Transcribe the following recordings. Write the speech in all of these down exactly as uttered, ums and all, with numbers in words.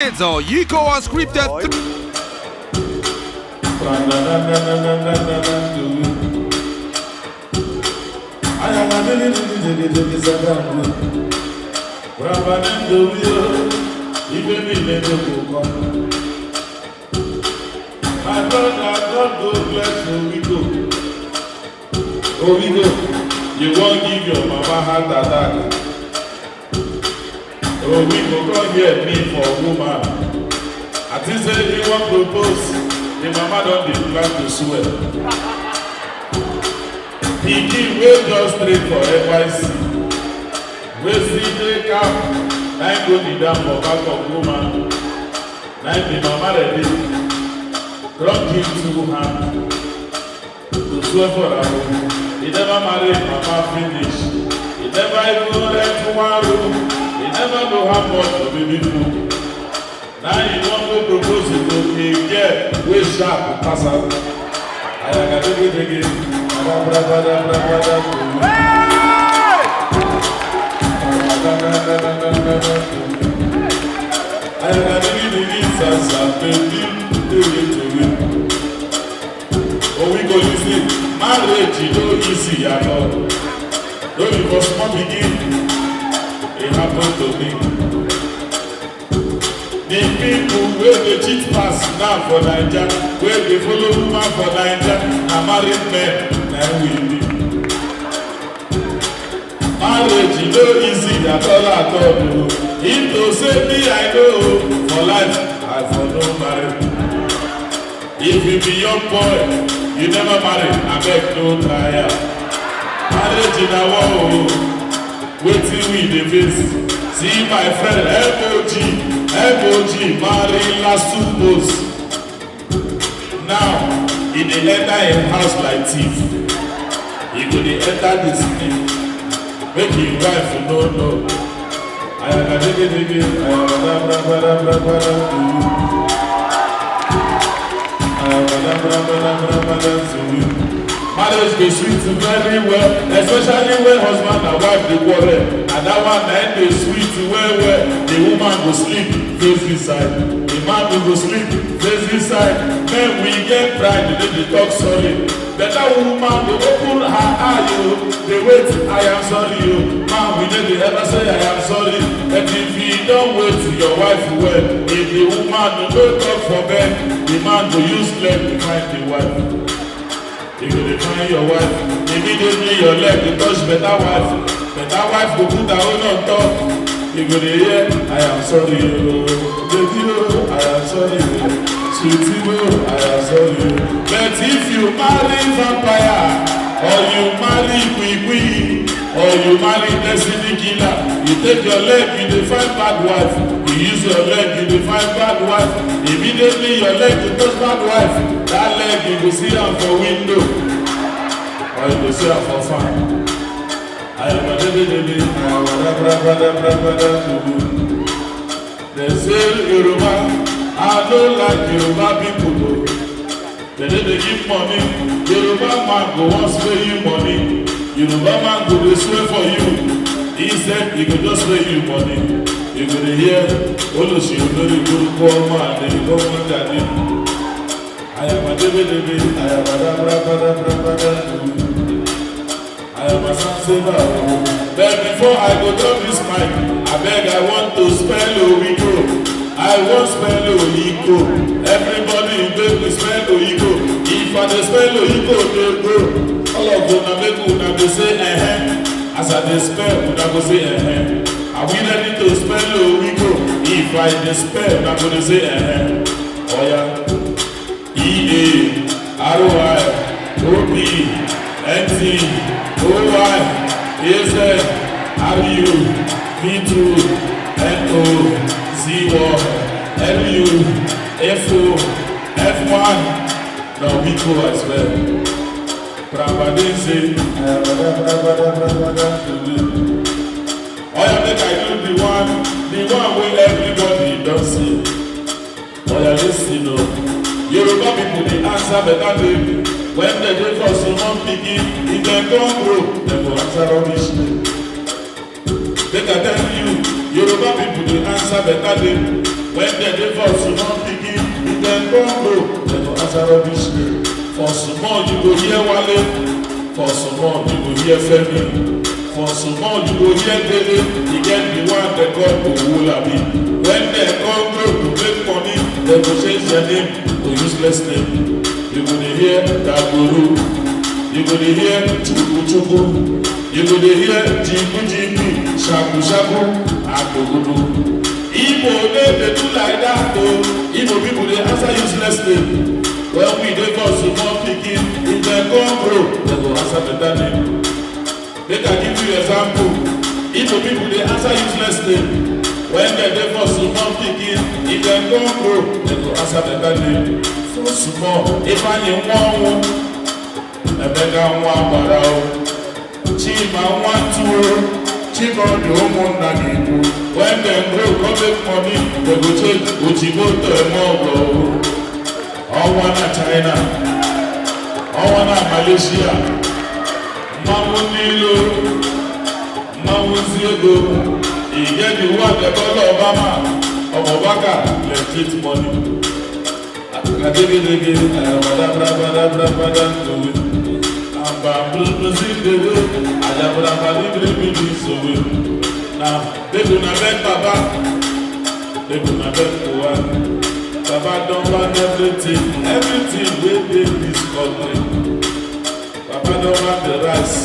It's all you go unscripted. My brother, God go bless Owigo. Owigo, you wan give your mama heart attack. Owigo come hear me for woman. I think say he wan propose, the mama don dey plan to swear. Pikin wey just straight for N Y C, wey still dey calm, na im go kneel down for back of woman. Na im the mama ready, drop him two hand to swear for am. He never marry him mama finish. He never even rent one room. He never know how much for baby food. Now he wan go propose to a girl wey sharp pass am. Ayaga digi digi, bada bada bada bada bada. Ayaga digi digi, sasa baby, do it to me. Owigo, listen, marriage no easy at all. No be for small pikin e happen to me. The people wey dey cheat pass now for Naija, wey dey follow woman for Naija, na married men na im we be. Marriage no easy at all at all o. If to say me I know o, for life I for no marry. If you be young boy, you never marry, abeg no tire. Marriage na war o, wetin we dey face? See my friend M O G, M O G marry last two months. Now, he dey enter him house like thief. He go dey enter the sleep, make him wife no know. Ayaga digi digi, ayaga da bra bra da bra bra da. Ayaga da bra bra da bra bra da. Marriage dey sweet very well, especially when husband and wife dey quarrel. And that one na im dey sweet well well. The woman go sleep face this side, the man go sleep face this side. Men we get pride, we no dey talk sorry. Better woman go open her eye o, dey wait, I am sorry o. Man we no dey ever say I am sorry. But if you don wait your wife well, if the woman no talk for bed, the man go use leg to find the wife. You go dey find your wife, immediately your leg dey touch better wife. Better wife go put her own on top. You go dey hear, I am sorry o, baby o, I am sorry o, sweetie o, I am sorry o. But if you marry vampire or you marry kwikwi, or you marry destiny killer, you take your leg, you dey find bad wife. You use your leg, you dey find bad wife. Immediately your leg go touch bad wife, that leg you go see am for window, or you go see am for fan. Ayaga digi digi, ayaga da bra bra da bra bra da. They say Yoruba, I no like Yoruba people o. They no dey give money. Yoruba man go wan spray you money. Yoruba man go dey swear for you. Instead, he go just spray you money. You go dey hear, "Olóṣì olórí burúkú ọmọ àlè ló mú jáde." Ayaga digi digi, ayaga da bra bra da bra bra da. I am a Sanseva. But before I go drop this mic, abeg, I want to spell Owigo. I wan spell Oyiko. Everybody make we spell Oyiko. If I dey spell Oyiko, dey go. All of una make una dey say, "Eh eh." As I dey spell, una go say, "Eh eh." Are we ready to spell Owigo? If I dey spell, una go dey say, "Eh eh." Oya. E A R Y O P N T O Y A Z R U V two N O Z one L U F O F one. Na Wiko as well. Brabadinse. Oya, make I do the one, the one wey everybody don see. Oya, listen o. Yoruba people dey answer better name. When dem dey for small pikin, if dem come grow, dem go answer rubbish name. Make I tell you, Yoruba people dey answer better name. When dem dey for small pikin, if dem come grow, dem go answer rubbish. For small, you go hear Wale. For small, you go hear Femi. For small, you go hear Dele. E get the one dem call Owolabi. When dem come grow to make money, dem go change their name to useless name. You go dey hear Dagboru. You go dey hear Chuku Chuku. You go dey hear Jiku Jiku, Shaku Shaku, Adogodo. Igbo no dey do like that o. Igbo people dey answer useless name. When we dey for small pikin, if dem come grow, dem go answer better name. Make I give you example. Igbo people dey answer useless name. When dem dey for small pikin, if dem come grow, dem go answer better name. For small, Ifeanyi Nwanwu, Emeka Nwagbara o, Chima Nwantu o, Chimamanda ụmụnna gị bụ. When dem grow come make money, dem go change Ojimoto Emeogo o. Ọnwa na China, ọnwa na Malaysia, mmanwụ ndị ilo, mmanwụ ndị ego, e get the one dem call Obama, Obubaka, legit money. Akadegedege, ayabadabrabadabrabada ndowe. Amba mbrumbuzi ndowe, ayabrabadibiribidi nsowe. Na, make una beg Baba, make una beg Owa. Baba don ban everything, everything wey dey this country. Baba don ban the rice,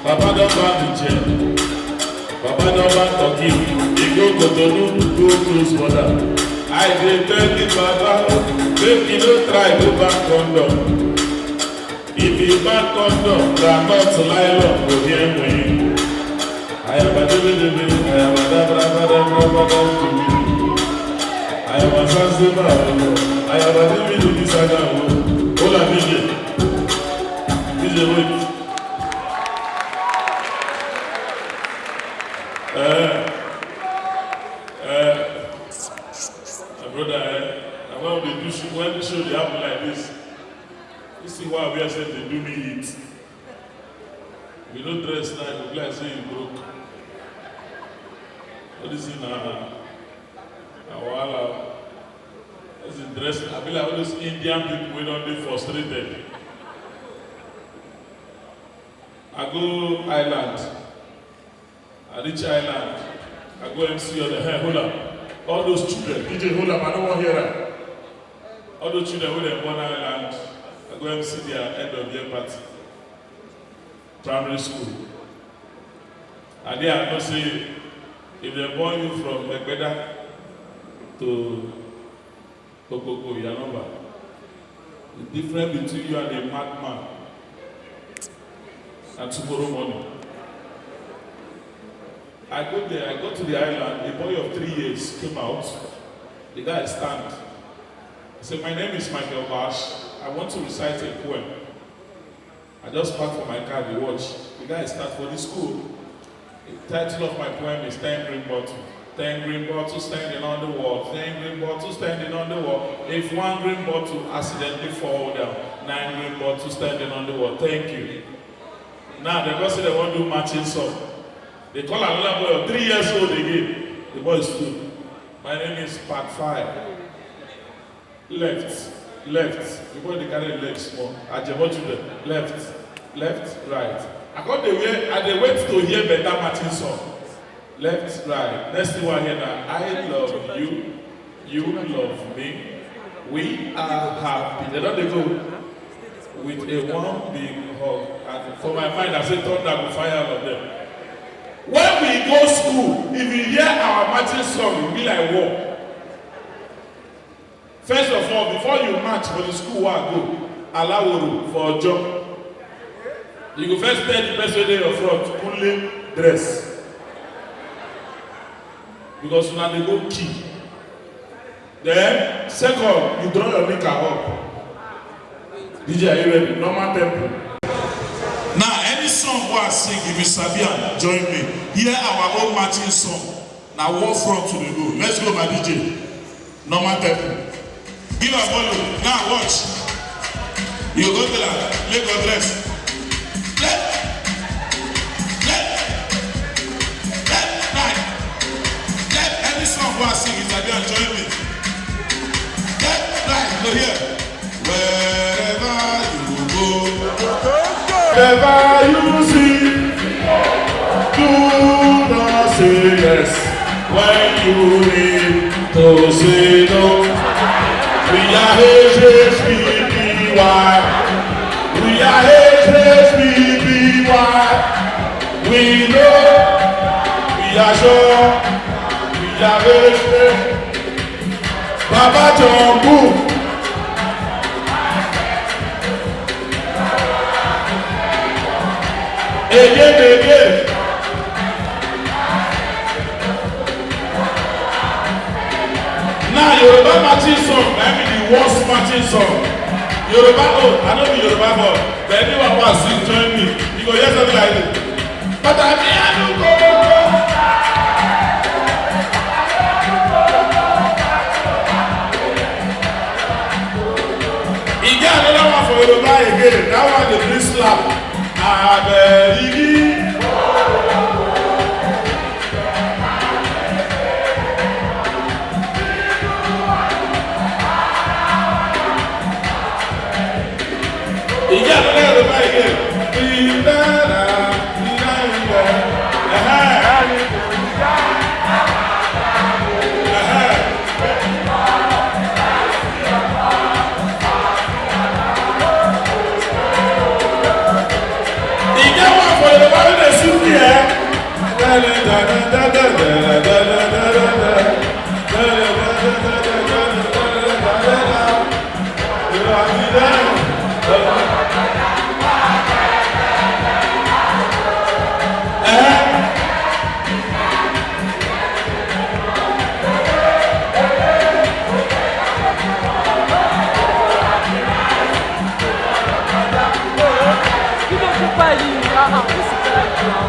Baba don ban the chair. Baba don ban turkey, e go Cotonou, go close border. I dey beg the Baba, make e no try go ban condom. If e ban condom, groundnut nylon go hear me. Ayabadebedebe, ayabadabrabadabrabada. Ayabazazeba, ayabadebedebe saga. Hola, D J. D J, wait. Eh, eh, my brother, eh, na when we dey do show, when show dey happen like this, you see why we say dey do me it. We no dress now, e go be like say you broke. All this thing na, na wahala. As you dress, I be like all those Indian people wey don dey frustrated. I go island. I reach island. I go M C on the hair, hold up. All those children, D J, hold up, I don't want to hear that. All those children wey dem born island, I go M C their end of year party. Primary school. And there I know say if dem born you from Egbeda to Okoko, your number. The difference between you and a madman na tomorrow morning. I go there, I go to the island, a boy of three years came out. The guy stand. He said, "My name is Michael Bash. I want to recite a poem." I just park for my car, dey watch. The guy start for the school. The title of my poem is Ten Green Bottles. Ten green bottles standing on the wall. Ten green bottles standing on the wall. If one green bottle accidentally fall down, nine green bottles standing on the wall. Thank you. Now, dem go say dem wan do matching song. Dem call another boy of three years old again. The boy stood. "My name is Part Five." Left, left. The boy dey carry leg small. Ajebo children. Left, left, right. I come dey wait, I dey wait to hear better matching song. Left, right. Next thing wey I hear na, "I love you, you love me, we are happy." Dem don dey go with a one big hug. And for my mind, I say thunder go fire all of them. When we go school, if you hear our matching song, e be like war. First of all, before you match for the school wey I go, Alaworo for Ojo, you go first tell the person wey dey your front, "Kunle, dress." Because una dey go kill. Then, second, you draw your knicker up. D J, are you ready? Normal tempo. Now, any song wey I sing, if you sabi am, join me. Hear our own matching song. Na war front to dey go. Let's go, my D J. Normal tempo. Give am volume. Now watch. You go tell am, "Lagos dress." Left, left, left, right, left. Any song wey I sing, if you sabi Join me. Get right to here. Wherever you go, wherever you see, do not say yes when you need to say no. We are H H P P Y. We are H H P P Y. We know, we are sure, we are ready. Baba John Bull. Again, again. Now, Yoruba marching song, I mean the worst marching song. Yoruba, oh, I don't be Yoruba, but anyone who has seen, join me. You go hear something like this. But I mean, I don't go. E get another one for Yoruba again. That one dey bring slap. Abeg. E get another Yoruba again. Ìdára, ìdára, ìdára. Ẹ̀hẹ́n. Ẹ̀hẹ́n. E get one for Yoruba wey dey sweet me, eh?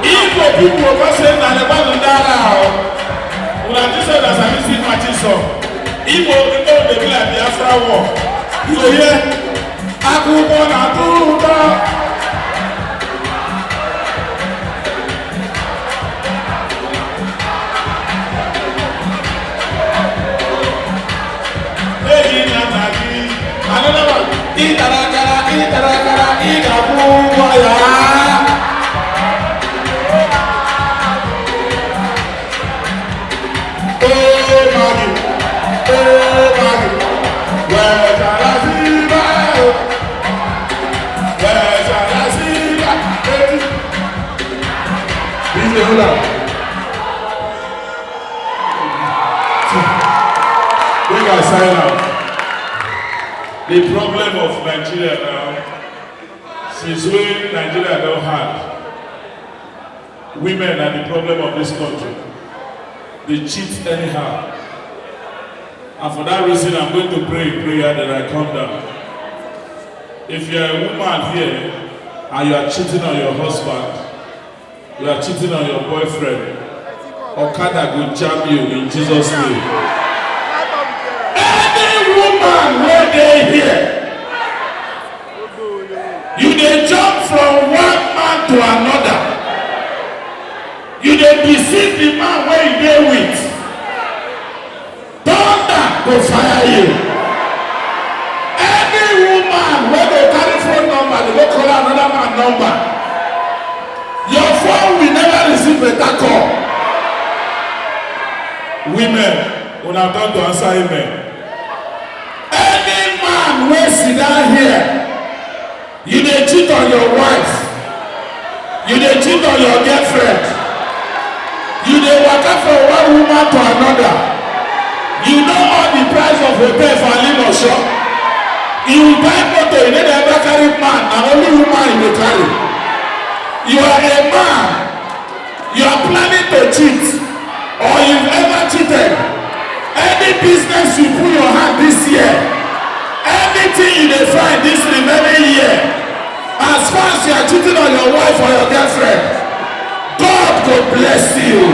Igbo people go say na Lebanon dara o. Una think say na Sami sing marching song. Igbo people dey be like Biafra war. You go hear akwụkwọ na-atọ ụtọ. Ehi na nna gị. Another one. Ị tara akara, ị tara akara, ị ga-akwụ ụgwọ ya. Oh, Maggie. Oh, Maggie. Where shall I see my, where shall I see my baby? D J, hold on. Make I sign out. The problem of Nigeria now, since when Nigeria don hard, women are the problem of this country. They cheat anyhow. And for that reason, I'm going to pray a prayer that I come down. If you are a woman here and you are cheating on your husband, you are cheating on your boyfriend, Okada go jam you in Jesus' name. Any woman wey dey here, you dey jump from one man to another. You dey deceive the man wey you dey with. Thunder go fire you. Any woman wey go carry phone number dey go call another man number, your phone will never receive better call. Women, una turn to answer amen. Any man wey sit down here, you dey cheat on your wife. You dey cheat on your girlfriend. You dey waka from one woman to another. You know all the price of hotel for Alimosho. You buy motor, you never carry man, na only woman you dey carry. You are a man. You are planning to cheat, or you've ever cheated. Any business you put your hand this year, anything you dey find this remaining year, as far as you are cheating on your wife or your girlfriend, God go bless you.